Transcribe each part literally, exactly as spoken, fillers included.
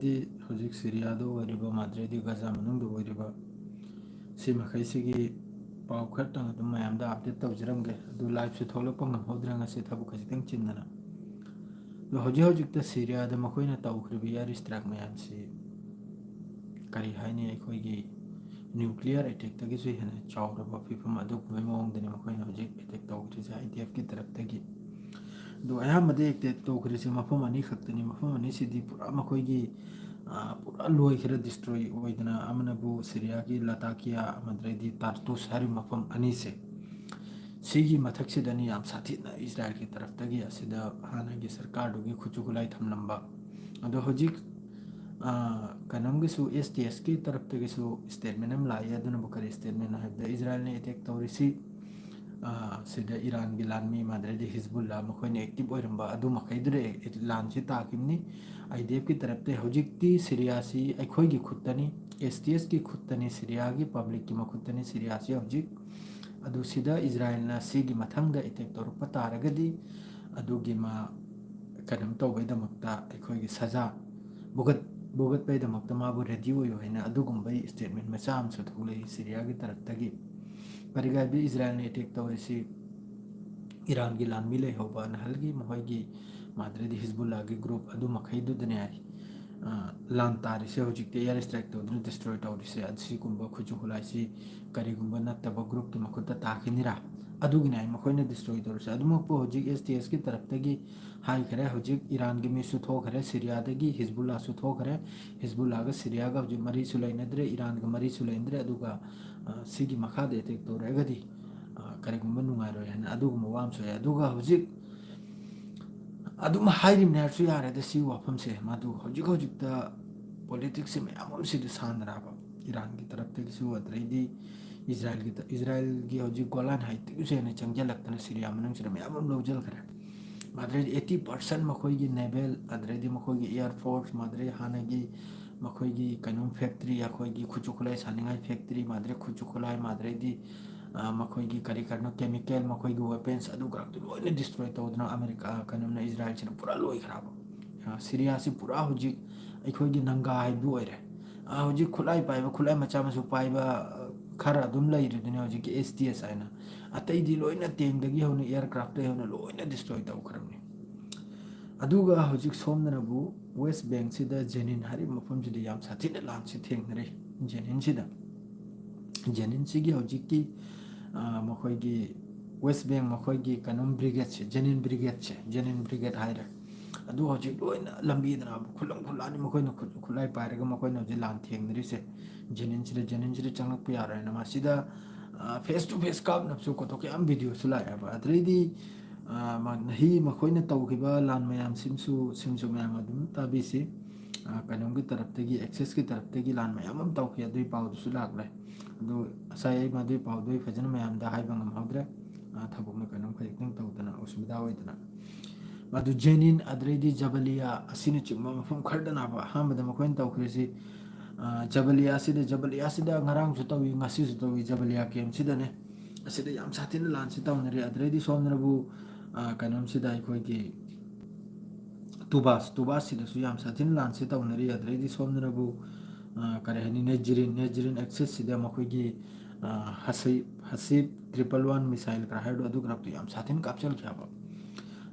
ꯗꯤ ꯍꯧꯖꯤꯛ ꯁꯤꯔꯤꯌꯥꯗ ꯑꯣꯏꯔꯤꯕ, ꯃꯥꯗ꯭ꯔꯦꯗꯤ ꯒꯖꯥ ꯃꯅꯨꯡꯗ ꯑꯣꯏꯔꯤꯕ, ꯁꯤ ꯃꯈꯩꯁꯤꯒꯤ ꯄꯥꯎ ꯈꯔꯇꯪ ꯑꯗꯨꯝ ꯃꯌꯥꯝꯗ update ꯇꯧꯖꯔꯝꯒꯦ꯫ ꯑꯗꯨ liveꯁꯨ ꯊꯣꯛꯂꯛꯄ ꯉꯝꯍꯧꯗ꯭ꯔꯦ ꯉꯁꯤ, ꯊꯕꯛ ꯈꯖꯤꯛꯇꯪ ꯆꯤꯟꯗꯅ꯫ ꯑꯗꯣ ꯍꯧꯖꯤꯛ ꯍꯧꯖꯤꯛꯇ ꯁꯤꯔꯤꯌꯥꯗ ꯃꯈꯣꯏꯅ ꯇꯧꯈ꯭ꯔꯤꯕ air strike ꯃꯌꯥꯝꯁꯤ, ꯀꯔꯤ ꯍꯥꯏꯅꯤ, ꯑꯩꯈꯣꯏꯒꯤ nuclear attackꯇꯒꯤꯁꯨ ꯍꯦꯟꯅ ꯆꯥꯎꯔꯕ ꯐꯤꯕꯝ ꯑꯗꯨꯒꯨꯝꯕꯒꯤ ꯃꯑꯣꯡꯗꯅꯤ ꯃꯈꯣꯏꯅ ꯍꯧꯖꯤꯛ attack ꯇꯧꯈ꯭ꯔꯤꯁꯦ, IDFꯀꯤ ꯇꯔꯞꯇꯒꯤ꯫ ꯑꯗꯣ ꯑꯌꯥꯝꯕꯗꯤ attack ꯇꯧꯈ꯭ꯔꯤꯁꯦ ꯃꯐꯝ ꯑꯅꯤꯈꯛꯇꯅꯤ꯫ ꯃꯐꯝ ꯑꯅꯤꯁꯤꯗꯤ ꯄꯨꯔꯥ ꯃꯈꯣꯏꯒꯤ, ꯑ, ꯄꯨꯔꯥ ꯂꯣꯏꯈ꯭ꯔꯦ, destroy ꯑꯣꯏꯗꯅ꯫ ꯑꯃꯅꯕꯨ ꯁꯤꯔꯤꯌꯥꯒꯤ ꯂꯇꯥꯀꯤꯌꯥ, ꯑꯃꯗꯩꯗꯤ ꯇꯥꯔꯇꯨꯁ ꯍꯥꯏꯔꯤꯕ ꯃꯐꯝ ꯑꯅꯤꯁꯦ, ꯁꯤꯒꯤ ꯃꯊꯛꯁꯤꯗꯅꯤ ꯌꯥꯝ ꯁꯥꯊꯤꯅ ꯏꯖꯔꯥꯏꯜꯒꯤ ꯇꯔꯞꯇꯒꯤ ꯑꯁꯤꯗ ꯍꯥꯟꯅꯒꯤ ꯁꯔꯀꯥꯔꯗꯨꯒꯤ ꯈꯨꯠꯁꯨ ꯈꯨꯠꯂꯥꯏ ꯊꯝꯂꯝꯕ꯫ ꯑꯗꯣ ꯍꯧꯖꯤꯛ, ꯑ, ꯀꯩꯅꯣꯝꯒꯤꯁꯨ, STSꯀꯤ ꯇꯔꯞꯇꯒꯤꯁꯨ statement ꯑꯃ ꯂꯥꯛꯏ꯫ ꯑꯗꯨꯅꯕꯨ ꯀꯔꯤ statement ꯍꯥꯏꯕꯗ, ꯏꯖꯔꯥꯏꯜꯅ attack ꯇꯧꯔꯤꯁꯤ, ꯑ, ꯁꯤꯗ ꯏꯔꯥꯟꯒꯤ ꯂꯥꯟꯃꯤ, ꯃꯥꯗ꯭ꯔꯦꯗꯤ ꯍꯤꯖꯕꯨꯜꯂꯥ, ꯃꯈꯣꯏꯅ active ꯑꯣꯏꯔꯝꯕ ꯑꯗꯨ ꯃꯈꯩꯗꯨꯗ ꯂꯥꯟꯁꯤ ꯇꯥꯈꯤꯕꯅꯤ꯫ IDFꯀꯤ ꯇꯔꯞꯇ ꯍꯧꯖꯤꯛꯇꯤ ꯁꯤꯔꯤꯌꯥꯁꯤ ꯑꯩꯈꯣꯏꯒꯤ ꯈꯨꯠꯇꯅꯤ, STSꯀꯤ ꯈꯨꯠꯇꯅꯤ, ꯁꯤꯔꯤꯌꯥꯒꯤ publicꯀꯤ ꯃꯈꯨꯠꯇꯅꯤ ꯁꯤꯔꯤꯌꯥꯁꯤ ꯍꯧꯖꯤꯛ꯫ ꯑꯗꯨ ꯁꯤꯗ ꯏꯖꯔꯥꯏꯜꯅ ꯁꯤꯒꯤ ꯃꯊꯪꯗ attack ꯇꯧꯔꯛꯄ ꯇꯥꯔꯒꯗꯤ, ꯑꯗꯨꯒꯤ ꯃꯥ ꯀꯩꯅꯣꯝ ꯇꯧꯕꯩꯗꯃꯛꯇ, ꯑꯩꯈꯣꯏꯒꯤ ꯁꯖꯥ ꯐꯨꯒꯠ-, ꯐꯨꯒꯠꯄꯩꯗꯃꯛꯇ ꯃꯥꯕꯨ ready ꯑꯣꯏꯌꯨ ꯍꯥꯏꯅ ꯑꯗꯨꯒꯨꯝꯕꯒꯤ statement ꯃꯆꯥ ꯑꯃꯁꯨ ꯊꯣꯛꯂꯛꯏ ꯁꯤꯔꯤꯌꯥꯒꯤ ꯇꯔꯞꯇꯒꯤ꯫ ꯀꯔꯤꯒꯤꯅꯣ ꯍꯥꯏꯕꯗꯤ ꯏꯖꯔꯥꯏꯜꯅ attack ꯇꯧꯔꯤꯁꯤ ꯏꯔꯥꯟꯒꯤ ꯂꯥꯟꯃꯤ ꯂꯩꯍꯧꯕ ꯅꯍꯜꯒꯤ, ꯃꯈꯣꯏꯒꯤ ꯃꯥꯗ꯭ꯔꯦꯗꯤ ꯍꯤꯖꯕꯨꯜꯂꯥꯒꯤ group ꯑꯗꯨ ꯃꯈꯩꯗꯨꯗꯅꯦ ꯍꯥꯏ, ꯑ, ꯂꯥꯟ ꯇꯥꯔꯤꯁꯦ ꯍꯧꯖꯤꯛꯇꯤ, air strike ꯇꯧꯗꯨꯅ destroy ꯇꯧꯔꯤꯁꯦ꯫ ꯑꯁꯤꯒꯨꯝꯕ ꯈꯨꯠꯁꯨ ꯈꯨꯠꯂꯥꯏꯁꯤ ꯀꯔꯤꯒꯨꯝꯕ ꯅꯠꯇꯕ groupꯀꯤ ꯃꯈꯨꯠꯇ ꯇꯥꯈꯤꯅꯤꯔꯥ? ꯑꯗꯨꯒꯤꯅꯦ ꯍꯥꯏ ꯃꯈꯣꯏꯅ destroy ꯇꯧꯔꯤꯁꯦ꯫ ꯑꯗꯨꯃꯛꯄꯨ ꯍꯧꯖꯤꯛ STSꯀꯤ ꯇꯔꯞꯇꯒꯤ ꯍꯥꯏꯈ꯭ꯔꯦ, ꯍꯧꯖꯤꯛ ꯏꯔꯥꯟꯒꯤ ꯃꯤꯁꯨ ꯊꯣꯛꯈ꯭ꯔꯦ, ꯁꯤꯔꯤꯌꯥꯗꯒꯤ ꯍꯤꯖꯕꯨꯜꯂꯥꯁꯨ ꯊꯣꯛꯈ꯭ꯔꯦ꯫ ꯍꯤꯖꯕꯨꯜꯂꯥꯒ ꯁꯤꯔꯤꯌꯥꯒ ꯍꯧꯖꯤꯛ ꯃꯔꯤꯁꯨ ꯂꯩꯅꯗ꯭ꯔꯦ, ꯏꯔꯥꯟꯒ ꯃꯔꯤꯁꯨ ꯂꯩꯅꯗ꯭ꯔꯦ꯫ ꯑꯗꯨꯒ, ꯑ, ꯁꯤꯒꯤ ꯃꯈꯥꯗ attack ꯇꯧꯔꯛꯑꯒꯗꯤ, ꯑ, ꯀꯔꯤꯒꯨꯝꯕ ꯅꯨꯡꯉꯥꯏꯔꯣꯏ ꯍꯥꯏꯅ ꯑꯗꯨꯒꯨꯝꯕ ꯋꯥ ꯑꯃꯁꯨ ꯂꯩ꯫ ꯑꯗꯨꯒ ꯍꯧꯖꯤꯛ ꯑꯗꯨꯝ ꯍꯥꯏꯔꯤꯕꯅꯦ ꯍꯥꯏꯔꯁꯨ ꯌꯥꯔꯦꯗ, ꯁꯤ ꯋꯥꯐꯝꯁꯦ꯫ ꯃꯗꯨ ꯍꯧꯖꯤꯛ ꯍꯧꯖꯤꯛꯇ politicsꯁꯦ ꯃꯌꯥꯝ ꯑꯃ ꯁꯤꯗ ꯁꯥꯟꯅꯔꯛꯑꯕ, ꯏꯔꯥꯟꯒꯤ ꯇꯔꯞꯇꯒꯤꯁꯨ, ꯑꯗꯩꯗꯤ ꯏꯖꯔꯥꯏꯜꯒꯤ ꯇ-, ꯏꯖꯔꯥꯏꯜꯒꯤ ꯍꯧꯖꯤꯛ ꯒꯣꯂꯥꯟ ꯍꯥꯏꯠꯇꯒꯤꯁꯨ ꯍꯦꯟꯅ ꯆꯪꯁꯤꯜꯂꯛꯇꯅ ꯁꯤꯔꯤꯌꯥ ꯃꯅꯨꯡꯁꯤꯗ ꯃꯌꯥꯝ ꯑꯃ ꯂꯧꯁꯤꯟꯈ꯭ꯔꯦ꯫ ꯃꯥꯗ꯭ꯔꯦ eighty percent ꯃꯈꯣꯏꯒꯤ naval, ꯑꯗꯩꯗꯤ ꯃꯈꯣꯏꯒꯤ air force, ꯃꯥꯗ꯭ꯔꯦ ꯍꯥꯟꯅꯒꯤ ꯃꯈꯣꯏꯒꯤ ꯀꯩꯅꯣꯝ factory, ꯑꯩꯈꯣꯏꯒꯤ ꯈꯨꯠꯁꯨ ꯈꯨꯠꯂꯥꯏ ꯁꯥꯅꯤꯡꯉꯥꯏ factory, ꯃꯥꯗ꯭ꯔꯦ ꯈꯨꯠꯁꯨ ꯈꯨꯠꯂꯥꯏ, ꯃꯥꯗ꯭ꯔꯦꯗꯤ, ꯑ, ꯃꯈꯣꯏꯒꯤ ꯀꯔꯤ ꯀꯔꯤꯅꯣ chemical, ꯃꯈꯣꯏꯒꯤ weapons, ꯑꯗꯨ ꯈꯔꯗꯨ ꯂꯣꯏꯅ destroy ꯇꯧꯗꯅ ꯑꯃꯦꯔꯤꯀꯥ, ꯀꯩꯅꯣꯝꯅ ꯏꯖꯔꯥꯏꯜꯁꯤꯅ ꯄꯨꯔꯥ ꯂꯣꯏꯈ꯭ꯔꯕ꯫ ꯑ, ꯁꯤꯔꯤꯌꯥꯁꯤ ꯄꯨꯔꯥ ꯍꯧꯖꯤꯛ ꯑꯩꯈꯣꯏꯒꯤ ꯅꯪꯒꯥ ꯍꯥꯏꯕꯗꯨ ꯑꯣꯏꯔꯦ꯫ ꯑ, ꯍꯧꯖꯤꯛ ꯈꯨꯠꯂꯥꯏ ꯄꯥꯏꯕ, ꯈꯨꯠꯂꯥꯏ ꯃꯆꯥ ꯃꯁꯨ ꯄꯥꯏꯕ, ꯑ, ꯈꯔ ꯑꯗꯨꯝ ꯂꯩꯔꯤꯗꯨꯅꯤ ꯍꯧꯖꯤꯛꯀꯤ ꯑꯦꯁ ꯇꯤ ꯑꯦꯁ ꯍꯥꯏꯅ꯫ ꯑꯇꯩꯗꯤ ꯂꯣꯏꯅ ꯇꯦꯡꯗꯒꯤ ꯍꯧꯅ, ꯑꯦꯌꯔꯀ꯭ꯔꯥꯐꯇꯒꯤ ꯍꯧꯅ ꯂꯣꯏꯅ ꯗꯤꯁꯇ꯭ꯔꯣꯏ ꯇꯧꯈ꯭ꯔꯕꯅꯤ꯫ ꯑꯗꯨꯒ ꯍꯧꯖꯤꯛ ꯁꯣꯝꯗꯅꯕꯨ ꯋꯦꯁ ꯕꯦꯡꯁꯤꯗ ꯖꯦꯅꯤꯟ ꯍꯥꯏꯔꯤꯕ ꯃꯐꯝꯁꯤꯗ ꯌꯥꯝ ꯁꯥꯊꯤꯅ ꯂꯥꯟꯁꯤ ꯊꯦꯡꯅꯔꯤ꯫ ꯖꯦꯅꯤꯟꯁꯤꯗ, ꯖꯦꯅꯤꯟꯁꯤꯒꯤ ꯍꯧꯖꯤꯛꯀꯤ, ꯑ, ꯃꯈꯣꯏꯒꯤ ꯋꯦꯁ ꯕꯦꯡ, ꯃꯈꯣꯏꯒꯤ ꯀꯩꯅꯣꯝ ꯕ꯭ꯔꯤꯒꯦꯗꯁꯦ, ꯖꯦꯅꯤꯟ ꯕ꯭ꯔꯤꯒꯦꯗꯁꯦ, ꯖꯦꯅꯤꯟ ꯕ꯭ꯔꯤꯒꯦꯗ ꯍꯥꯏꯔꯦ꯫ ꯑꯗꯨ ꯍꯧꯖꯤꯛ ꯂꯣꯏꯅ ꯂꯝꯕꯤꯗꯅ ꯈꯨꯠꯂꯪ ꯈꯨꯠꯂꯥꯅꯤ ꯃꯈꯣꯏꯅ ꯈꯨꯠ-, ꯈꯨꯠꯂꯥꯏ ꯄꯥꯏꯔꯒ ꯃꯈꯣꯏꯅ ꯍꯧꯖꯤꯛ ꯂꯥꯟ ꯊꯦꯡꯅꯔꯤꯁꯦ꯫ ꯖꯦꯅꯤꯟꯁꯤꯗ, ꯖꯦꯅꯤꯟꯁꯤꯗ ꯆꯪꯂꯛꯄ ꯌꯥꯔꯣꯏꯅ ꯃꯁꯤꯗ, ꯑ, ꯐꯦꯁ ꯇꯨ ꯐꯦꯁ ꯀꯥꯞꯅꯕꯁꯨ ꯀꯣꯊꯣꯛꯀ ꯌꯥꯝ ꯚꯤꯗꯤꯑꯣꯁꯨ ꯂꯥꯛꯑꯦꯕ꯫ ꯑꯗꯨꯗꯩꯗꯤ, ꯑ, ꯃ-, ꯅꯍꯤ ꯃꯈꯣꯏꯅ ꯇꯧꯈꯤꯕ ꯂꯥꯟ ꯃꯌꯥꯝꯁꯤꯃꯁꯨ, ꯁꯤꯃꯁꯨ ꯃꯌꯥꯝ ꯑꯗꯨꯝ ꯇꯥꯕꯤꯁꯤ꯫ ꯑ, ꯀꯩꯅꯣꯝꯒꯤ ꯇꯔꯞꯇꯒꯤ, ꯑꯦꯛꯁꯤꯁꯀꯤ ꯇꯔꯞꯇꯒꯤ ꯂꯥꯟ ꯃꯌꯥꯝ ꯑꯃ ꯇꯧꯈꯤ, ꯑꯗꯨꯒꯤ ꯄꯥꯎꯗꯨꯁꯨ ꯂꯥꯛꯂꯦ꯫ ꯑꯗꯨ ꯉꯁꯥꯏ ꯑꯩ ꯃꯗꯨꯒꯤ ꯄꯥꯎꯗꯨ ꯑꯩ ꯐꯖꯅ ꯃꯌꯥꯝꯗ ꯍꯥꯏꯕ ꯉꯝꯍꯧꯗ꯭ꯔꯦ꯫ ꯑ, ꯊꯕꯛꯅ ꯀꯩꯅꯣꯝ ꯈꯖꯤꯛꯇꯪ ꯇꯧꯗꯅ, ꯑꯁꯨꯕꯤꯙꯥ ꯑꯣꯏꯗꯅ꯫ ꯃꯗꯨ ꯖꯦꯅꯤꯟ, ꯑꯗꯨꯗꯩꯗꯤ ꯖꯕꯂꯤꯌꯥ ꯑꯁꯤꯅꯆꯤꯡꯕ ꯃꯐꯝ ꯈꯔꯗꯅꯦꯕ ꯑꯍꯥꯟꯕꯗ ꯃꯈꯣꯏꯅ ꯇꯧꯈ꯭ꯔꯤꯁꯤ꯫ ꯑ, ꯖꯕꯂꯤꯌꯥꯁꯤꯗ, ꯖꯕꯂꯤꯌꯥꯁꯤꯗ ꯉꯔꯥꯡꯁꯨ ꯇꯧꯏ, ꯉꯁꯤꯁꯨ ꯇꯧꯏ, ꯖꯕꯂꯤꯌꯥ ꯀꯦꯝꯁꯤꯗꯅꯦ꯫ ꯑꯁꯤꯗ ꯌꯥꯝ ꯁꯥꯊꯤꯅ ꯂꯥꯟꯁꯤ ꯇꯧꯅꯔꯤ꯫ ꯑꯗꯨꯗꯩꯗꯤ ꯁꯣꯝꯗꯅꯕꯨ, ꯑ, ꯀꯩꯅꯣꯝꯁꯤꯗ ꯑꯩꯈꯣꯏꯒꯤ ꯇꯨꯕꯥꯁ, ꯇꯨꯕꯥꯁꯁꯤꯗꯁꯨ ꯌꯥꯝ ꯁꯥꯊꯤꯅ ꯂꯥꯟꯁꯤ ꯇꯧꯅꯔꯤ꯫ ꯑꯗꯨꯗꯩꯗꯤ ꯁꯣꯝꯗꯅꯕꯨ, ꯑ, ꯀꯔꯤ ꯍꯥꯏꯅꯤ, ꯅꯦꯖꯔꯤꯟ, ꯅꯦꯖꯔꯤꯟ ꯑꯦꯛꯁꯤꯁꯁꯤꯗ ꯃꯈꯣꯏꯒꯤ, ꯑ, ꯍꯁꯤꯞ, ꯍꯁꯤꯞ triple one missile ꯈꯔ ꯍꯥꯏꯕꯗꯣ, ꯑꯗꯨ ꯈꯔꯗꯨ ꯌꯥꯝ ꯁꯥꯊꯤꯅ ꯀꯥꯞꯁꯤꯜꯈ꯭ꯔꯦꯕ꯫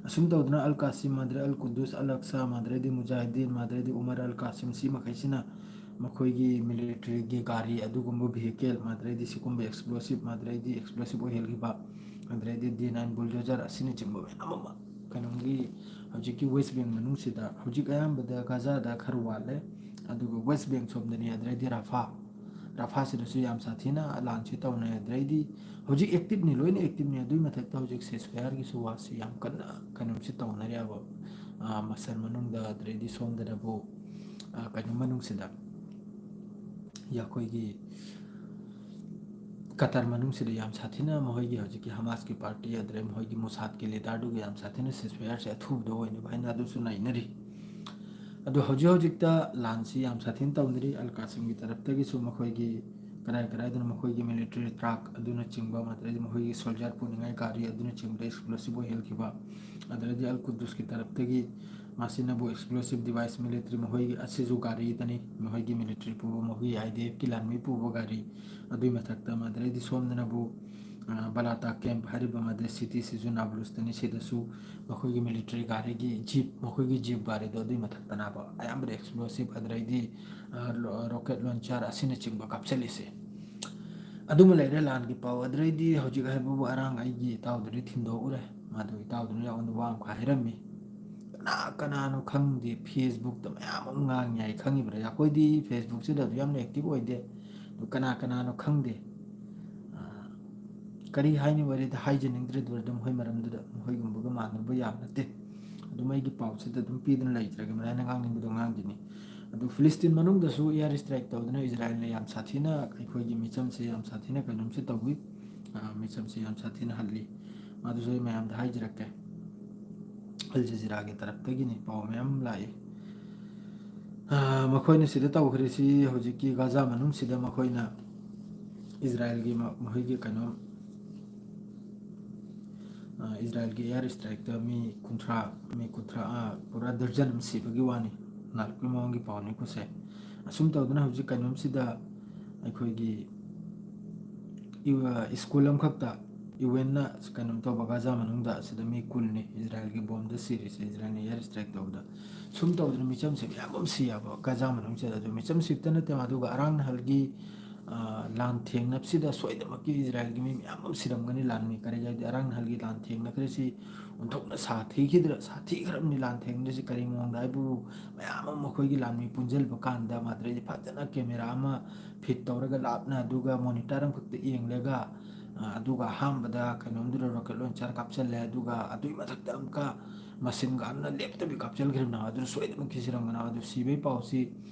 ꯑꯁꯨꯝ ꯇꯧꯗꯅ ꯑꯜ ꯀꯥꯁꯤꯝ, ꯃꯥꯗ꯭ꯔꯦ ꯑꯜ ꯀꯨꯗꯨꯁ, ꯑꯜ ꯑꯛꯁꯥ, ꯃꯥꯗ꯭ꯔꯦꯗꯤ ꯃꯨꯖꯥꯍꯤꯗꯤꯟ, ꯃꯥꯗ꯭ꯔꯦꯗꯤ ꯎꯃꯔ ꯑꯜ ꯀꯥꯁꯤꯝ, ꯁꯤ ꯃꯈꯩꯁꯤꯅ ꯃꯈꯣꯏꯒꯤ ꯃꯤꯂꯤꯇꯔꯤꯒꯤ ꯒꯥꯔꯤ, ꯑꯗꯨꯒꯨꯝꯕ vehicle, ꯃꯥꯗ꯭ꯔꯦꯗꯤ ꯁꯤꯒꯨꯝꯕ explosive, ꯃꯥꯗ꯭ꯔꯦꯗꯤ explosive ꯑꯣꯏꯍꯜꯈꯤꯕ, ꯃꯥꯗ꯭ꯔꯦꯗꯤ ꯗꯤ ꯅꯥꯏꯟ bulldozer ꯑꯁꯤꯅꯆꯤꯡꯕ ꯃꯌꯥꯝ ꯑꯃ ꯀꯩꯅꯣꯝꯒꯤ ꯍꯧꯖꯤꯛꯀꯤ ꯋꯦꯁ ꯕꯦꯡ ꯃꯅꯨꯡꯁꯤꯗ, ꯍꯧꯖꯤꯛ ꯑꯌꯥꯝꯕꯗ ꯒꯥꯖꯥꯗ ꯈꯔ ꯋꯥꯠꯂꯦ, ꯑꯗꯨꯒ ꯋꯦꯁ ꯕꯦꯡ ꯁꯣꯝꯗꯅꯤ, ꯑꯗꯨꯗꯩꯗꯤ ꯔꯥꯐꯥ, ꯔꯥꯐꯥꯁꯤꯗꯁꯨ ꯌꯥꯝ ꯁꯥꯊꯤꯅ ꯂꯥꯟꯁꯤ ꯇꯧꯅꯩ꯫ ꯑꯗꯨꯗꯩꯗꯤ ꯍꯧꯖꯤꯛ activeꯅꯤ, ꯂꯣꯏꯅ activeꯅꯤ꯫ ꯑꯗꯨꯒꯤ ꯃꯊꯛꯇ ꯍꯧꯖꯤꯛ ceasefireꯒꯤꯁꯨ ꯋꯥꯁꯤ ꯌꯥꯝ ꯀꯟꯅ ꯀꯩꯅꯣꯝꯁꯤ ꯇꯧꯅꯔꯤꯕ, ꯑ, ꯃꯁꯜ ꯃꯅꯨꯡꯗ, ꯑꯗꯨꯗꯩꯗꯤ ꯁꯣꯝꯗꯅꯕꯨ, ꯑ, ꯀꯩꯅꯣ ꯃꯅꯨꯡꯁꯤꯗ, ꯑꯩꯈꯣꯏꯒꯤ ꯀꯇꯔ ꯃꯅꯨꯡꯁꯤꯗ ꯌꯥꯝ ꯁꯥꯊꯤꯅ ꯃꯈꯣꯏꯒꯤ ꯍꯧꯖꯤꯛꯀꯤ ꯍꯃꯥꯁꯀꯤ ꯄꯥꯔꯇꯤ, ꯑꯗꯨꯗꯩ ꯃꯈꯣꯏꯒꯤ ꯃꯨꯁꯥꯗꯀꯤ ꯂꯤꯗꯔꯗꯨꯒ ꯌꯥꯝ ꯁꯥꯊꯤꯅ ceasefireꯁꯦ ꯑꯊꯨꯕꯗ ꯑꯣꯏꯅꯕ ꯍꯥꯏꯅ ꯑꯗꯨꯁꯨ ꯅꯩꯅꯔꯤ꯫ ꯑꯗꯣ ꯍꯧꯖꯤꯛ ꯍꯧꯖꯤꯛꯇ ꯂꯥꯟꯁꯤ ꯌꯥꯝ ꯁꯥꯊꯤꯅ ꯇꯧꯅꯔꯤ꯫ ꯑꯜ ꯀꯥꯁꯤꯝꯒꯤ ꯇꯔꯞꯇꯒꯤꯁꯨ ꯃꯈꯣꯏꯒꯤ ꯀꯔꯥꯏ ꯀꯔꯥꯏꯗꯅꯣ ꯃꯈꯣꯏꯒꯤ ꯃꯤꯂꯤꯇꯔꯤ ꯇ꯭ꯔꯛ ꯑꯗꯨꯅꯆꯤꯡꯕ, ꯑꯗꯨꯗꯩꯗꯤ ꯃꯈꯣꯏꯒꯤ ꯁꯣꯜꯖꯔ ꯄꯨꯅꯤꯡꯉꯥꯏ ꯒꯥꯔꯤ ꯑꯗꯨꯅꯆꯤꯡꯕꯗ explosive ꯑꯣꯏꯍꯟꯈꯤꯕ, ꯑꯗꯨꯗꯩꯗꯤ ꯑꯜ ꯀꯨꯗꯨꯁꯀꯤ ꯇꯔꯞꯇꯒꯤ ꯃꯁꯤꯅꯕꯨ explosive device military, ꯃꯈꯣꯏꯒꯤ ꯑꯁꯤꯁꯨ ꯒꯥꯔꯤꯗꯅꯤ, ꯃꯈꯣꯏꯒꯤ military ꯄꯨꯕ, ꯃꯈꯣꯏꯒꯤ IDF ꯀꯤ ꯂꯥꯟꯃꯤ ꯄꯨꯕ ꯒꯥꯔꯤ꯫ ꯑꯗꯨꯒꯤ ꯃꯊꯛꯇ ꯃꯗꯨꯗꯩꯗꯤ ꯁꯣꯝꯗꯅꯕꯨ, ꯑ, ꯕꯂꯥꯇꯥ camp ꯍꯥꯏꯔꯤꯕ ꯃꯗꯨ city ꯁꯤꯁꯨ ꯅꯥꯕ꯭ꯂꯨꯁꯇꯅꯤ꯫ ꯁꯤꯗꯁꯨ ꯃꯈꯣꯏꯒꯤ military ꯒꯥꯔꯤꯒꯤ jeep, ꯃꯈꯣꯏꯒꯤ jeep ꯒꯥꯔꯤꯗꯣ ꯑꯗꯨꯒꯤ ꯃꯊꯛꯇꯅꯕ ꯑꯌꯥꯝꯕꯗ explosive, ꯑꯗꯨꯗꯩꯗꯤ, ꯑ, ro-, rocket launcher ꯑꯁꯤꯅꯆꯤꯡꯕ ꯀꯥꯞꯁꯤꯜꯂꯤꯁꯦ꯫ ꯑꯗꯨꯃ ꯂꯩꯔꯦ ꯂꯥꯟꯒꯤ ꯄꯥꯎ꯫ ꯑꯗꯨꯗꯩꯗꯤ ꯍꯧꯖꯤꯛ ꯍꯥꯏꯕꯕꯨ ꯑꯔꯥꯡ ꯑꯩꯒꯤ ꯏꯇꯥꯎꯗꯨꯗꯤ ꯊꯤꯟꯗꯣꯛꯎꯔꯦ꯫ ꯃꯥꯗꯨ ꯏꯇꯥꯎꯗꯨꯅ ꯑꯩꯉꯣꯟꯗ ꯋꯥ ꯑꯃꯈꯛ ꯍꯥꯏꯔꯝꯃꯤ꯫ ꯀꯅꯥ ꯀꯅꯥꯅꯣ ꯈꯪꯗꯦ, Facebook ꯇ ꯃꯌꯥꯝ ꯑꯃ ꯉꯥꯡꯉꯤ ꯍꯥꯏ, ꯈꯪꯉꯤꯕ꯭ꯔꯥ? ꯑꯩꯈꯣꯏꯗꯤ Facebook ꯁꯤꯗ ꯑꯗꯨ ꯌꯥꯝꯅ active ꯑꯣꯏꯗꯦ꯫ ꯑꯗꯨ ꯀꯅꯥ ꯀꯅꯥꯅꯣ ꯈꯪꯗꯦ꯫ ꯑ, ꯀꯔꯤ ꯍꯥꯏꯅꯤ, ꯋꯥꯔꯤꯗ ꯍꯥꯏꯖꯅꯤꯡꯗ꯭ꯔꯦ꯫ ꯑꯗꯨ ꯑꯗꯨꯝ ꯃꯈꯣꯏ ꯃꯔꯝꯗꯨꯗ ꯃꯈꯣꯏꯒꯨꯝꯕꯒ ꯃꯥꯟꯅꯔꯨꯕ ꯌꯥꯕ ꯅꯠꯇꯦ꯫ ꯑꯗꯨꯝ ꯑꯩꯒꯤ ꯄꯥꯎꯁꯤꯗ ꯑꯗꯨꯝ ꯄꯤꯗꯨꯅ ꯂꯩꯇ꯭ꯔꯒꯦ, ꯃꯔꯥꯏꯅ ꯉꯥꯡꯅꯤꯡꯕꯗꯣ ꯉꯥꯡꯈꯤꯅꯤ꯫ ꯑꯗꯨ ꯐꯤꯂꯤꯁꯇꯤꯟ ꯃꯅꯨꯡꯗꯁꯨ air strike ꯇꯧꯗꯨꯅ ꯏꯖꯔꯥꯌꯦꯜꯅ ꯌꯥꯝ ꯁꯥꯊꯤꯅ, ꯑꯩꯈꯣꯏꯒꯤ ꯃꯤꯆꯝꯁꯦ ꯌꯥꯝ ꯁꯥꯊꯤꯅ ꯀꯩꯅꯣꯝꯁꯦ ꯇꯧꯏ꯫ ꯑ, ꯃꯤꯆꯝꯁꯦ ꯌꯥꯝ ꯁꯥꯊꯤꯅ ꯍꯜꯂꯤ꯫ ꯃꯗꯨꯁꯨ ꯑꯩ ꯃꯌꯥꯝꯗ ꯍꯥꯏꯖꯔꯛꯀꯦ꯫ ꯑꯜ ꯖꯖꯤꯔꯥꯒꯤ ꯇꯔꯞꯇꯒꯤꯅꯤ, ꯄꯥꯎ ꯃꯌꯥꯝ ꯂꯥꯛꯏ꯫ ꯑ, ꯃꯈꯣꯏꯅ ꯁꯤꯗ ꯇꯧꯈ꯭ꯔꯤꯁꯤ ꯍꯧꯖꯤꯛꯀꯤ ꯒꯥꯖꯥ ꯃꯅꯨꯡꯁꯤꯗ ꯃꯈꯣꯏꯅ ꯏꯖꯔꯥꯌꯦꯜꯒꯤ ꯃ-, ꯃꯈꯣꯏꯒꯤ ꯀꯩꯅꯣ, ꯑ, ꯏꯖꯔꯥꯌꯦꯜꯒꯤ air strike ꯇ ꯃꯤ ꯀꯨꯟꯊ꯭ꯔꯥ, ꯃꯤ ꯀꯨꯟꯊ꯭ꯔꯥ, ꯑ, ꯄꯨꯔꯥ ꯗꯔꯖꯟ ꯑꯃ ꯁꯤꯕꯒꯤ ꯋꯥꯅꯤ꯫ ꯅꯥꯔꯛꯄꯒꯤ ꯃꯑꯣꯡꯒꯤ ꯄꯥꯎꯅꯤꯀꯣ ꯁꯦ꯫ ꯑꯁꯨꯝ ꯇꯧꯗꯅ ꯍꯧꯖꯤꯛ ꯀꯩꯅꯣꯝꯁꯤꯗ ꯑꯩꯈꯣꯏꯒꯤ ꯏ-, ꯑ, ꯁ꯭ꯀꯨꯜ ꯑꯃꯈꯛꯇ UN ꯅ ꯀꯩꯅꯣꯝ ꯇꯧꯕ, ꯒꯥꯖꯥ ꯃꯅꯨꯡꯗ ꯑꯁꯤꯗ ꯃꯤ ꯀꯨꯟꯅꯤ ꯏꯖꯔꯥꯌꯦꯜꯒꯤ ꯕꯣꯝꯗ ꯁꯤꯔꯤꯁꯦ, ꯏꯖꯔꯥꯌꯦꯜꯅ air strike ꯇꯧꯕꯗ꯫ ꯁꯨꯝ ꯇꯧꯗꯅ ꯃꯤꯆꯝꯁꯦ ꯃꯌꯥꯝ ꯑꯃ ꯁꯤ ꯌꯥꯕ ꯒꯥꯖꯥ ꯃꯅꯨꯡꯁꯤꯗ꯫ ꯑꯗꯨ ꯃꯤꯆꯝ ꯁꯤꯕꯇ ꯅꯠꯇꯦ, ꯑꯗꯨꯒ ꯑꯔꯥꯡ ꯅꯍꯜꯒꯤ, ꯑ, ꯂꯥꯟ ꯊꯦꯡꯅꯕꯁꯤꯗ ꯁꯣꯏꯗꯅꯃꯛꯀꯤ ꯏꯖꯔꯥꯌꯦꯜꯒꯤ ꯃꯤ ꯃꯌꯥꯝ ꯑꯃ ꯁꯤꯔꯝꯒꯅꯤ, ꯂꯥꯟꯃꯤ ꯀꯔꯤ ꯍꯥꯏꯗꯤ ꯑꯔꯥꯡ ꯅꯍꯜꯒꯤ ꯂꯥꯟ ꯊꯦꯡꯅꯈ꯭ꯔꯤꯁꯤ ꯑꯣꯟꯊꯣꯛꯅ ꯁꯥꯊꯤꯈꯤꯗ꯭ꯔ-, ꯁꯥꯊꯤꯈ꯭ꯔꯕꯅꯤ ꯂꯥꯟ ꯊꯦꯡꯅꯔꯤꯁꯤ꯫ ꯀꯔꯤ ꯃꯑꯣꯡꯗ ꯍꯥꯏꯕꯨ, ꯃꯌꯥꯝ ꯑꯃ ꯃꯈꯣꯏꯒꯤ ꯂꯥꯟꯃꯤ ꯄꯨꯟꯁꯤꯟꯕ ꯀꯥꯟꯗ ꯃꯗꯨꯗꯩꯗꯤ ꯐꯖꯅ camera ꯑꯃ fit ꯇꯧꯔꯒ ꯂꯥꯞꯅ, ꯑꯗꯨꯒ monitor ꯑꯃꯈꯛꯇ ꯌꯦꯡꯂꯒ, ꯑ, ꯑꯗꯨꯒ ꯑꯍꯥꯟꯕꯗ ꯀꯩꯅꯣꯝꯗꯨꯗ rocket launcher ꯀꯥꯞꯁꯤꯜꯂꯦ, ꯑꯗꯨꯒ ꯑꯗꯨꯒꯤ ꯃꯊꯛꯇ ꯑꯃꯨꯛꯀ machine gun ꯅ ꯂꯦꯞꯇꯕꯤ ꯀꯥꯞꯁꯤꯟꯈ꯭ꯔꯤꯕꯅꯦꯕ꯫ ꯑꯗꯨꯅ ꯁꯣꯏꯗꯅꯃꯛꯀꯤ ꯁꯤꯔꯝꯒꯅꯦꯕ꯫ ꯑꯗꯨ ꯁꯤꯕꯒꯤ ꯄꯥꯎꯁꯤ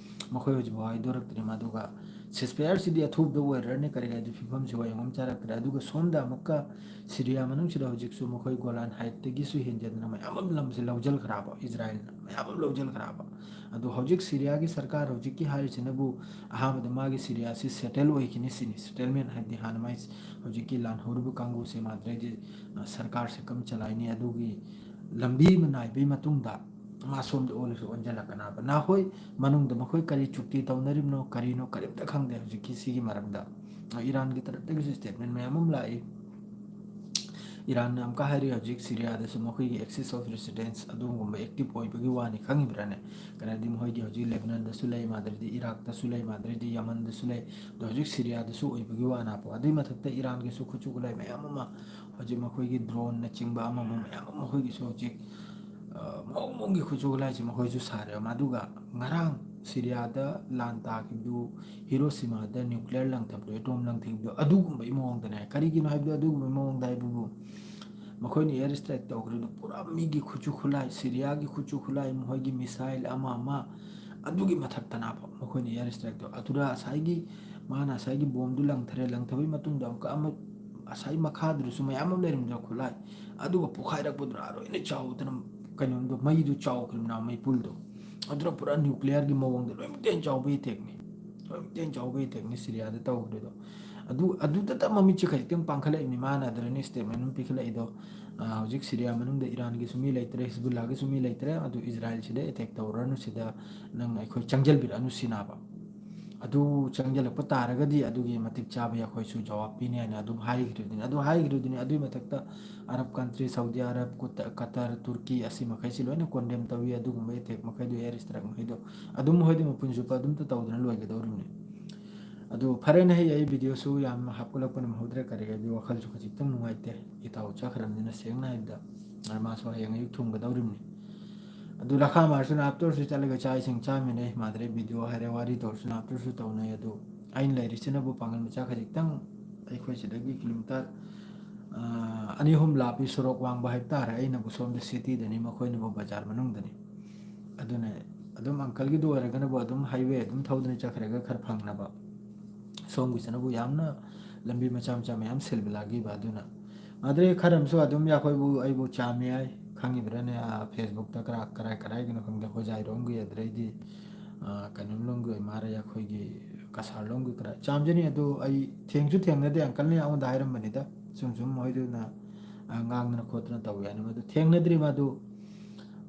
ꯃꯈꯣꯏ ꯍꯧꯖꯤꯛꯐꯥꯎ ꯍꯥꯏꯗꯣꯔꯛꯇ꯭ꯔꯤ꯫ ꯑꯗꯨꯒ ceasefire ꯁꯤꯗꯤ ꯑꯊꯨꯕꯗ ꯑꯣꯏꯔꯅꯤ, ꯀꯔꯤ ꯍꯥꯏꯗꯤ ꯐꯤꯕꯝꯁꯤ ꯋꯥ ꯌꯦꯡꯕ ꯑꯃ ꯆꯥꯔꯛꯇ꯭ꯔꯦ꯫ ꯑꯗꯨꯒ ꯁꯣꯝꯗ ꯑꯃꯨꯛꯀ ꯁꯤꯔꯤꯌꯥ ꯃꯅꯨꯡꯁꯤꯗ ꯍꯧꯖꯤꯛꯁꯨ ꯃꯈꯣꯏ ꯒꯣꯂꯥꯟ height ꯇꯒꯤꯁꯨ ꯍꯦꯟꯖꯤꯟꯅ ꯃꯌꯥꯝ ꯑꯃ ꯂꯝꯁꯦ ꯂꯧꯁꯤꯟꯈ꯭ꯔꯕ, ꯏꯖꯔꯥꯌꯦꯜꯅ ꯃꯌꯥꯝ ꯑꯃ ꯂꯧꯁꯤꯟꯈ꯭ꯔꯕ꯫ ꯑꯗꯣ ꯍꯧꯖꯤꯛ ꯁꯤꯔꯤꯌꯥꯒꯤ ꯁꯔꯀꯥꯔ ꯍꯧꯖꯤꯛꯀꯤ ꯍꯥꯏꯔꯤꯁꯤꯅꯕꯨ ꯑꯍꯥꯟꯕꯗ ꯃꯥꯒꯤ ꯁꯤꯔꯤꯌꯥꯁꯤ settle ꯑꯣꯏꯈꯤꯅꯤ ꯁꯤꯅꯤ꯫ Settlement ꯍꯥꯏꯕꯗꯤ ꯍꯥꯟꯅ ꯃꯥꯏ ꯍꯧꯖꯤꯛꯀꯤ ꯂꯥꯟꯍꯧꯔꯤꯕ ꯀꯥꯡꯕꯨꯁꯦ ꯃꯥꯗ꯭ꯔꯩꯗꯤ, ꯑ, ꯁꯔꯀꯥꯔꯁꯦ ꯀꯝ ꯆꯂꯥꯏꯅꯤ, ꯑꯗꯨꯒꯤ ꯂꯝꯕꯤ ꯑꯃ ꯅꯥꯏꯕꯒꯤ ꯃꯇꯨꯡꯗ ꯃꯥ ꯁꯣꯝꯗ ꯑꯣꯜꯂꯁꯨ ꯑꯣꯟꯁꯤꯜꯂꯛꯀꯅꯕ꯫ ꯅꯈꯣꯏ ꯃꯅꯨꯡꯗ ꯃꯈꯣꯏ ꯀꯔꯤ ꯆꯨꯛꯇꯤ ꯇꯧꯅꯔꯤꯕꯅꯣ, ꯀꯔꯤꯅꯣ, ꯀꯔꯤꯝꯇ ꯈꯪꯗꯦ ꯍꯧꯖꯤꯛꯀꯤ ꯁꯤꯒꯤ ꯃꯔꯝꯗ꯫ ꯏꯔꯥꯟꯒꯤ ꯇꯔꯞꯇꯒꯤꯁꯨ statement ꯃꯌꯥꯝ ꯑꯃ ꯂꯥꯛꯏ꯫ ꯏꯔꯥꯟꯅ ꯑꯃꯨꯛꯀ ꯍꯥꯏꯔꯤ, ꯍꯧꯖꯤꯛ ꯁꯤꯔꯤꯌꯥꯗꯁꯨ ꯃꯈꯣꯏꯒꯤ Axis of Resistance ꯑꯗꯨꯒꯨꯝꯕ active ꯑꯣꯏꯕꯒꯤ ꯋꯥꯅꯤ, ꯈꯪꯉꯤꯕ꯭ꯔꯥꯅꯦ? ꯀꯩꯅꯣꯗꯤ ꯃꯈꯣꯏꯒꯤ ꯍꯧꯖꯤꯛ ꯂꯦꯕꯅꯟꯗꯁꯨ ꯂꯩ, ꯃꯥꯗ꯭ꯔꯗꯤ ꯏꯔꯥꯛꯇꯁꯨ ꯂꯩ, ꯃꯥꯗ꯭ꯔꯗꯤ ꯌꯃꯟꯗꯁꯨ ꯂꯩ, ꯑꯗꯣ ꯍꯧꯖꯤꯛ ꯁꯤꯔꯤꯌꯥꯗꯁꯨ ꯑꯣꯏꯕꯒꯤ ꯋꯥꯅꯦꯕ꯫ ꯑꯗꯨꯏ ꯃꯊꯛꯇ ꯏꯔꯥꯟꯒꯤꯁꯨ ꯈꯨꯠꯁꯨ ꯈꯨꯠꯂꯥꯏ ꯃꯌꯥꯝ ꯑꯃ, ꯍꯧꯖꯤꯛ ꯃꯈꯣꯏꯒꯤ droneꯅꯆꯤꯡꯕ ꯑꯃ ꯑꯃ ꯃꯌꯥꯝ ꯑꯃ ꯃꯈꯣꯏꯒꯤꯁꯨ ꯍꯧꯖꯤꯛ, ꯑ, ꯃꯑꯣꯡ ꯃꯑꯣꯡꯒꯤ ꯈꯨꯠꯁꯨ ꯈꯨꯠꯂꯥꯏꯁꯤ ꯃꯈꯣꯏꯁꯨ ꯁꯥꯔꯦ꯫ ꯑꯗꯨꯒ ꯉꯔꯥꯡ ꯁꯤꯔꯤꯌꯥꯗ ꯂꯥꯟ ꯇꯥꯈꯤꯕꯗꯨ, ꯍꯤꯔꯣꯁꯤꯃꯥꯗ nuclear ꯂꯪꯊꯕꯗꯣ, atom ꯂꯪꯊꯈꯤꯕꯗꯣ, ꯑꯗꯨꯒꯨꯝꯕꯒꯤ ꯃꯑꯣꯡꯗꯅꯦ꯫ ꯀꯔꯤꯒꯤꯅꯣ ꯍꯥꯏꯕꯗꯣ ꯑꯗꯨꯒꯨꯝꯕꯒꯤ ꯃꯑꯣꯡꯗ ꯍꯥꯏꯕꯕꯨ, ꯃꯈꯣꯏꯅ air strike ꯇꯧꯈ꯭ꯔꯤꯗꯣ ꯄꯨꯔꯥ ꯃꯤꯒꯤ ꯈꯨꯠꯁꯨ ꯈꯨꯠꯂꯥꯏ, ꯁꯤꯔꯤꯌꯥꯒꯤ ꯈꯨꯠꯁꯨ ꯈꯨꯠꯂꯥꯏ, ꯃꯈꯣꯏꯒꯤ missile ꯑꯃ ꯑꯃ, ꯑꯗꯨꯒꯤ ꯃꯊꯛꯇꯅꯦꯕ ꯃꯈꯣꯏꯅ air strikeꯇꯣ꯫ ꯑꯗꯨꯗ ꯉꯁꯥꯏꯒꯤ ꯃꯥꯅ ꯉꯁꯥꯏꯒꯤ bombꯗꯨ ꯂꯪꯊꯔꯦ, ꯂꯪꯊꯕꯒꯤ ꯃꯇꯨꯡꯗ ꯑꯃꯨꯛꯀ ꯑꯃ ꯉꯁꯥꯏ ꯃꯈꯥꯗꯨꯗꯁꯨ ꯃꯌꯥꯝ ꯑꯃ ꯂꯩꯔꯝꯗ꯭ꯔꯣ ꯈꯨꯠꯂꯥꯏ, ꯑꯗꯨꯒ ꯄꯣꯈꯥꯏꯔꯛꯄꯗꯨꯅ ꯂꯣꯏꯅ ꯆꯥꯎꯗꯅ ꯀꯩꯅꯣꯗꯣ, ꯃꯩꯗꯨ ꯆꯥꯎꯈ꯭ꯔꯤꯕꯅ, ꯃꯩꯄꯨꯜꯗꯣ꯫ ꯑꯗꯨꯅ ꯄꯨꯔꯥ nuclearꯒꯤ ꯃꯑꯣꯡꯗ ꯂꯣꯏꯅꯃꯛꯇꯩ ꯍꯦꯟꯅ ꯆꯥꯎꯕ attackꯅꯤ, ꯂꯣꯏꯅꯃꯛꯇꯩ ꯍꯦꯟꯅ ꯆꯥꯎꯕ attackꯅꯤ ꯁꯤꯔꯤꯌꯥꯗ ꯇꯧꯈ꯭ꯔꯤꯗꯣ꯫ ꯑꯗꯨ, ꯑꯗꯨꯗꯇ ꯃꯃꯤꯠꯁꯦ ꯈꯖꯤꯛꯇꯪ ꯄꯥꯡꯈꯠꯂꯛꯏꯕꯅꯤ, ꯃꯥꯅ ꯑꯗꯨꯗꯅꯤ statement ꯑꯃ ꯄꯤꯈꯠꯂꯛꯏꯗꯣ꯫ ꯑ, ꯍꯧꯖꯤꯛ ꯁꯤꯔꯤꯌꯥ ꯃꯅꯨꯡꯗ ꯏꯔꯥꯟꯒꯤꯁꯨ ꯃꯤ ꯂꯩꯇ꯭ꯔꯦ, ꯍꯤꯖꯕꯨꯜꯂꯥꯒꯤꯁꯨ ꯃꯤ ꯂꯩꯇ꯭ꯔꯦ, ꯑꯗꯨ ꯏꯖꯔꯥꯏꯜꯁꯤꯗ attack ꯇꯧꯔꯅꯨ, ꯁꯤꯗ ꯅꯪ ꯑꯩꯈꯣꯏ ꯆꯪꯁꯤꯟꯕꯤꯔꯛꯑꯅꯨ ꯁꯤꯅꯥꯕ꯫ ꯑꯗꯨ ꯆꯪꯁꯤꯜꯂꯛꯄ ꯇꯥꯔꯒꯗꯤ ꯑꯗꯨꯒꯤ ꯃꯇꯤꯛ ꯆꯥꯕ ꯑꯩꯈꯣꯏꯁꯨ ꯖꯋꯥꯕ ꯄꯤꯅꯤ ꯍꯥꯏꯅ ꯑꯗꯨꯝ ꯍꯥꯏꯈ꯭ꯔꯤꯗꯨꯅꯤ꯫ ꯑꯗꯨ ꯍꯥꯏꯈ꯭ꯔꯤꯗꯨꯅꯤ꯫ ꯑꯗꯨꯒꯤ ꯃꯊꯛꯇ Arab country, Saudi Arab, ꯀꯨꯇ-, Qatar, Turkey ꯑꯁꯤ ꯃꯈꯩꯁꯤ ꯂꯣꯏꯅ condemn ꯇꯧꯏ꯫ ꯑꯗꯨꯒꯨꯝꯕ attack ꯃꯈꯩꯗꯣ, air strike ꯃꯈꯩꯗꯣ ꯑꯗꯨꯝ ꯃꯈꯣꯏꯗꯤ ꯃꯄꯨꯟ ꯆꯨꯞꯄ ꯑꯗꯨꯝꯇ ꯇꯧꯗꯅ ꯂꯣꯏꯒꯗꯧꯔꯤꯕꯅꯤ꯫ ꯑꯗꯨ ꯐꯔꯦꯅꯦ, ꯑꯩ, ꯑꯩ videoꯁꯨ ꯌꯥꯝ ꯍꯥꯞꯀꯠꯂꯛꯄ ꯅꯪꯍꯧꯗ꯭ꯔꯦ, ꯀꯔꯤ ꯍꯥꯏꯗꯤ ꯋꯥꯈꯜꯁꯨ ꯈꯖꯤꯛꯇꯪ ꯅꯨꯡꯉꯥꯏꯇꯦ꯫ ꯏꯇꯥꯎ ꯆꯠꯈ꯭ꯔꯕꯅꯤꯅ, ꯁꯦꯡꯅ ꯍꯥꯏꯕꯗ, ꯃꯥꯁꯨ ꯍꯌꯦꯡ ꯑꯌꯨꯛ ꯊꯨꯡꯒꯗꯧꯔꯤꯕꯅꯤ꯫ ꯑꯗꯨ ꯂꯈꯥ ꯃꯥꯔꯁꯨ ꯅꯥꯞꯇꯣꯔꯁꯨ ꯆꯠꯂꯒ ꯆꯥꯛ ꯏꯁꯤꯡ ꯆꯥꯃꯤꯟꯅꯩ, ꯃꯥꯗ꯭ꯔꯦ video ꯍꯥꯏꯔꯦ, ꯋꯥꯔꯤ ꯇꯧꯔꯁꯨ ꯅꯥꯞꯇꯣꯔꯁꯨ ꯇꯧꯅꯩ꯫ ꯑꯗꯨ ꯑꯩꯅ ꯂꯩꯔꯤꯁꯤꯅꯕꯨ ꯄꯥꯡꯒꯜ ꯃꯆꯥ ꯈꯖꯤꯛꯇꯪ ꯑꯩꯈꯣꯏ ꯁꯤꯗꯒꯤ kilometre, ꯑ, ꯑꯅꯤ ꯑꯍꯨꯝ ꯂꯥꯞꯄꯤ, ꯁꯣꯔꯣꯛ ꯋꯥꯡꯕ ꯍꯥꯏꯕ ꯇꯥꯔꯦ꯫ ꯑꯩꯅꯕꯨ ꯁꯣꯝꯗ cityꯗꯅꯤ, ꯃꯈꯣꯏꯅꯕꯨ ꯕꯖꯥꯔ ꯃꯅꯨꯡꯗꯅꯤ꯫ ꯑꯗꯨꯅ ꯑꯗꯨꯝ uncleꯒꯤꯗꯨ ꯑꯣꯏꯔꯒꯅꯕꯨ ꯑꯗꯨꯝ highway ꯑꯗꯨꯝ ꯊꯧꯗꯅ ꯆꯠꯈ꯭ꯔꯒ ꯈꯔ ꯐꯪꯅꯕ꯫ ꯁꯣꯝꯒꯤꯁꯤꯅꯕꯨ ꯌꯥꯝꯅ ꯂꯝꯕꯤ ꯃꯆꯥ ꯃꯆꯥ ꯃꯌꯥꯝ ꯁꯤꯜꯕ ꯂꯥꯛꯈꯤꯕ꯫ ꯑꯗꯨꯅ ꯃꯥꯗ꯭ꯔꯦ ꯈꯔ ꯑꯃꯁꯨ ꯑꯗꯨꯝ ꯑꯩꯈꯣꯏꯕꯨ, ꯑꯩꯕꯨ ꯆꯥꯝꯃꯤ ꯍꯥꯏ, ꯈꯪꯉꯤꯕ꯭ꯔꯥꯅꯦ? ꯑ, Facebookꯇ ꯀꯔꯥꯏ, ꯀꯔꯥꯏ ꯀꯔꯥꯏꯒꯤꯅꯣ ꯈꯪꯗꯦ, ꯍꯣꯖꯥꯏꯔꯣꯝꯒꯤ, ꯑꯗꯨꯗꯩꯗꯤ, ꯑ, ꯀꯩꯅꯣꯝꯂꯣꯝꯒꯤ ꯑꯣꯏ ꯃꯥꯔꯦ, ꯑꯩꯈꯣꯏꯒꯤ ꯀꯁꯥꯔꯂꯣꯝꯒꯤ ꯀꯔꯥꯏ ꯆꯥꯝꯖꯅꯤ꯫ ꯑꯗꯨ ꯑꯩ ꯊꯦꯡꯁꯨ ꯊꯦꯡꯅꯗꯦ, uncleꯅ ꯑꯩꯉꯣꯟꯗ ꯍꯥꯏꯔꯝꯕꯅꯤꯗ, ꯁꯨꯝ ꯁꯨꯝ ꯃꯣꯏꯗꯨꯅ, ꯑ, ꯉꯥꯡꯗꯅ ꯈꯣꯠꯇꯅ ꯇꯧꯋꯦ ꯍꯥꯏꯅ꯫ ꯃꯗꯨ ꯊꯦꯡꯅꯗ꯭ꯔꯤ꯫ ꯃꯗꯨ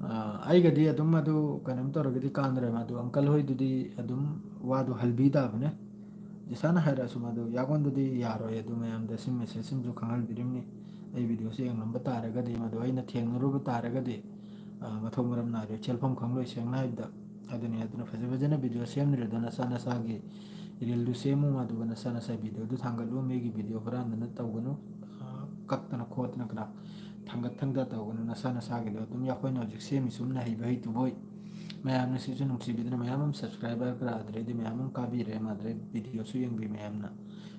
ꯑꯩꯒꯗꯤ ꯑꯗꯨꯝ ꯑꯗꯨ ꯀꯩꯅꯣꯝ ꯇꯧꯔꯒꯗꯤ ꯀꯥꯟꯅꯔꯦ꯫ ꯃꯥꯗꯨ ꯑꯪꯀꯜ ꯍꯣꯏꯗꯨꯗꯤ ꯑꯗꯨꯝ ꯋꯥꯗꯨ ꯍꯜꯕꯤ ꯇꯥꯕꯅꯦ꯫ ꯖꯤꯁꯥꯅ ꯍꯥꯏꯔꯛꯑꯁꯨ ꯃꯥꯗꯨ ꯌꯥꯒꯣꯟꯗꯨꯗꯤ ꯌꯥꯔꯣꯏ꯫ ꯑꯗꯨ ꯃꯌꯥꯝꯗ ꯁꯤ ꯃꯦꯁꯦꯖꯁꯤꯃꯁꯨ ꯈꯪꯍꯟꯕꯤꯔꯤꯕꯅꯤ꯫ ꯑꯩ ꯚꯤꯗꯤꯑꯣꯁꯤ ꯌꯦꯡꯂꯝꯕ ꯇꯥꯔꯒꯗꯤ, ꯃꯗꯨ ꯑꯩꯅ ꯊꯦꯡꯅꯔꯨꯕ ꯇꯥꯔꯒꯗꯤ, ꯑ, ꯃꯊꯣꯡ ꯃꯔꯝ ꯅꯥꯏꯔꯣꯏ, ꯁꯦꯜꯐꯝ ꯈꯪꯂꯣꯏ, ꯁꯦꯡꯅ ꯍꯥꯏꯕꯗ꯫ ꯑꯗꯨꯅꯤ, ꯑꯗꯨꯅ ꯐꯖ ꯐꯖꯅ ꯚꯤꯗꯤꯑꯣ ꯁꯦꯝꯗ꯭ꯔꯦꯗ ꯅꯁꯥ ꯅꯁꯥꯒꯤ ꯔꯤꯜꯗꯨ ꯁꯦꯝꯃꯨ, ꯑꯗꯨꯒ ꯅꯁꯥ ꯅꯁꯥ ꯚꯤꯗꯤꯑꯣꯗꯨ ꯊꯥꯡꯒꯠꯂꯨ꯫ ꯃꯤꯒꯤ ꯚꯤꯗꯤꯑꯣ ꯍꯨꯔꯥꯟꯗꯅ ꯇꯧꯒꯅꯨ, ꯑ, ꯀꯛꯇꯅ ꯈꯣꯠꯇꯅ ꯀꯅꯥ ꯊꯥꯡꯒꯠ ꯊꯥꯡꯗ ꯇꯧꯒꯅꯨ꯫ ꯅꯁꯥ ꯅꯁꯥꯒꯤꯗꯣ ꯑꯗꯨꯝ ꯑꯩꯈꯣꯏꯅ ꯍꯧꯖꯤꯛ ꯁꯦꯝꯃꯤ ꯁꯨꯝꯅ ꯍꯩꯕ ꯍꯩꯇꯕꯣꯏ꯫ ꯃꯌꯥꯝꯅ ꯁꯤꯁꯨ ꯅꯨꯡꯁꯤꯕꯤꯗꯅ ꯃꯌꯥꯝ ꯑꯃ ꯁꯕꯁꯀ꯭ꯔꯥꯏꯕꯔ ꯈꯔ ꯑꯗꯨꯗꯩꯗꯤ ꯃꯌꯥꯝ ꯑꯃ ꯀꯥꯕꯤꯔꯦ, ꯃꯥꯗꯨꯗꯩ ꯚꯤꯗꯤꯑꯣꯁꯨ ꯌꯦꯡꯕꯤ ꯃꯌꯥꯝꯅ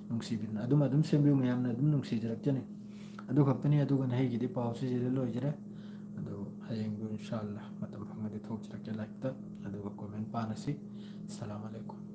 ꯅꯨꯡꯁꯤꯕꯤꯗꯅ꯫ ꯑꯗꯨꯝ, ꯑꯗꯨꯝ ꯁꯦꯝꯕꯤꯌꯨ, ꯃꯌꯥꯝꯅ ꯑꯗꯨꯝ ꯅꯨꯡꯁꯤꯖꯔꯛꯆꯅꯤ꯫ ꯑꯗꯨ ꯈꯛꯇꯅꯤ, ꯑꯗꯨꯒ ꯅꯍꯩꯒꯤꯗꯤ ꯄꯥꯎꯁꯤ ꯁꯤꯗ ꯂꯣꯏꯖꯔꯦ꯫ ꯑꯗꯨ ꯍꯌꯦꯡꯗꯨ ꯏꯟꯁꯥ ꯑꯜꯂꯥ ꯃꯇꯝ ꯐꯪꯉꯗꯤ ꯊꯣꯛꯆꯔꯛꯀꯦ ꯂꯥꯏꯐꯇ, ꯑꯗꯨꯒ ꯀꯣꯃꯦꯟ ꯄꯥꯅꯁꯤ꯫ ꯑꯁꯁꯂꯥꯃꯨ ꯑꯂꯥꯏꯀꯨꯝ꯫